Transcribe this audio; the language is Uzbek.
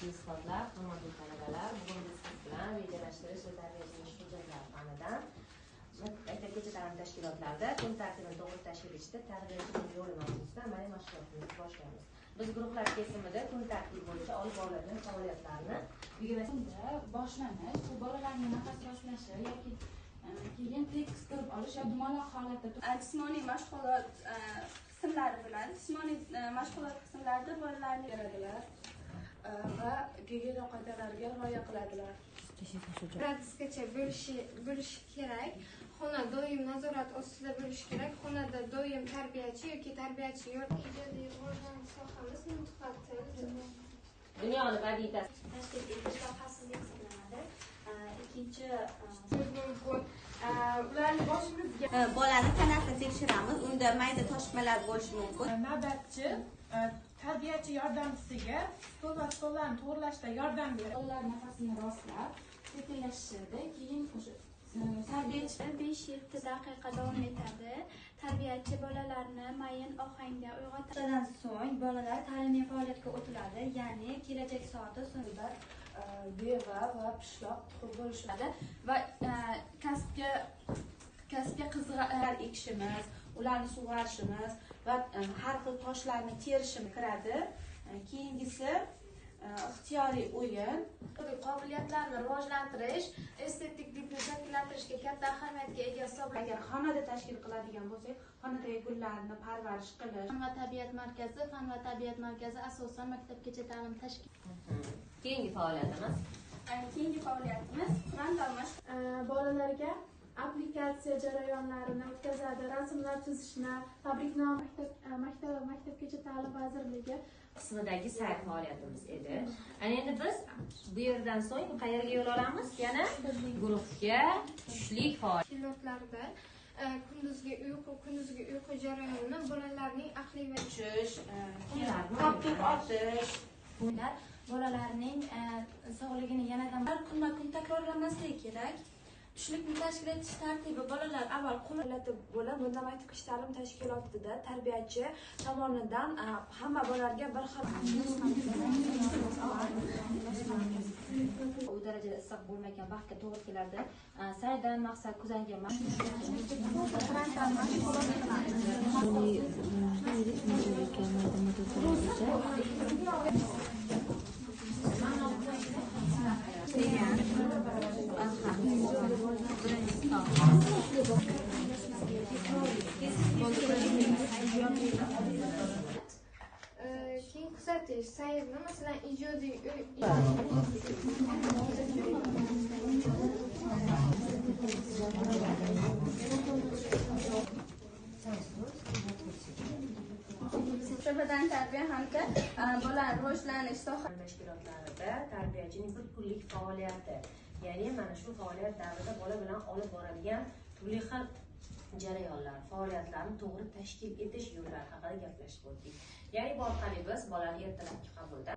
Hurmatli ustozlar, hurmatli talabalar, bugun biz siz bilan rejalashtirish va tarbiyachilik hujjatlar fanidan maktabgacha ta'lim tashkilotlarida kun tartibini to'g'ri tashkil etishda tarbiyachining yo'li mavzusida amaliy mashg'ulotimizni boshlaymiz. Biz guruhlar kesimida kun tartibi bo'yicha olib boriladigan faoliyatlarni Bunda boshlanish, bu bolalarning nafas rostlashi yoki keyin tek qistirib olish yo dumaloq holatda Jismoniy mashg'ulot qismlari bilan jismoniy mashg'ulot qismlarida bolalarni beradilar va gigiyena qoidalariga rioya qiladilar. Gradusgacha bo'lishi kerak. Xona doim nazorat ostida bo'lishi kerak. Xonada doim tarbiyachi yoki tarbiyachi yo'q. Ijodiy rivojlanish sohamiz nutq va til. Dunyoni badiiy tashkil etish va xavfsizlik hisoblanadi. Ikkinchi mumkin. Ularni boshimizga bolani tanasini tekshiramiz. Unda mayda toshmalar bo'lishi mumkin. Navbatchi tarbiyachi yordamchisiga stol va stollarni to'g'rilashda yordam beradi. Bolalar nafasini rostlab, sekinlashishadi, keyin o'sha tarbiyachi 5-7 daqiqa davom etadi. Tarbiyachi bolalarni mayin ohangda uyg'otadi. Shundan so'ng bolalar ta'limiy faoliyatga o'tiladi, ya'ni kelajak soati so'ngida beva va pishloq tuxum bo'lishadi va kasbga qiziqar ekishimiz, ularni sug'orishimiz va har xil toshlarni terishimiz kiradi. Keyingisi ixtiyoriy o'yin. Qobiliyatlarni rivojlantirish, estetik didni shakllantirishga katta ahamiyatga ega hisoblanadi. Agar xonada tashkil qiladigan bo'lsak, xonadagi gullarni parvarish qilish. Fan va tabiat markazi, fan va tabiat markazi asosan maktabgacha ta'lim tashkil. Keyingi faoliyatimiz. Keyingi faoliyatimiz Qur'on bolalarga applikatsiya jarayonlarini o'tkazadi, rasmlar chizishni, tabriknoma maktab va maktabgacha ta'lim vazirligi qismidagi sayr faoliyatimiz edi. Ana endi biz bu yerdan so'ng qayerga yo'l olamiz? Yana guruhga tushlik faoliyatlarida kunduzgi uyqu jarayonini bolalarning aqliy va uchish, top otish, bular bolalarning sog'ligini yanada kunma-kun takrorlanmasligi kerak. Tushlikni tashkil etish tartibi bolalar avval qo'llatib bo'lib, bunda maktabgacha ta'lim tashkilotida tarbiyachi tomonidan hamma bolalarga bir xil u darajada issiq bo'lmagan vaqtga to'g'ri keladi. Saydan maqsad kuzangan keyin kuzatish sayrni, masalan, ijodiy badan tarbiya hamda bola rivojlanish soha tashkilotlarida tarbiyachining bir kunlik faoliyati, ya'ni mana shu faoliyat davrida bola bilan olib boradigan turli xil jarayonlar, faoliyatlarni to'g'ri tashkil etish yo'llari haqida gaplashib o'tdik. Ya'ni bu orqali biz bolani ertalabki qabulda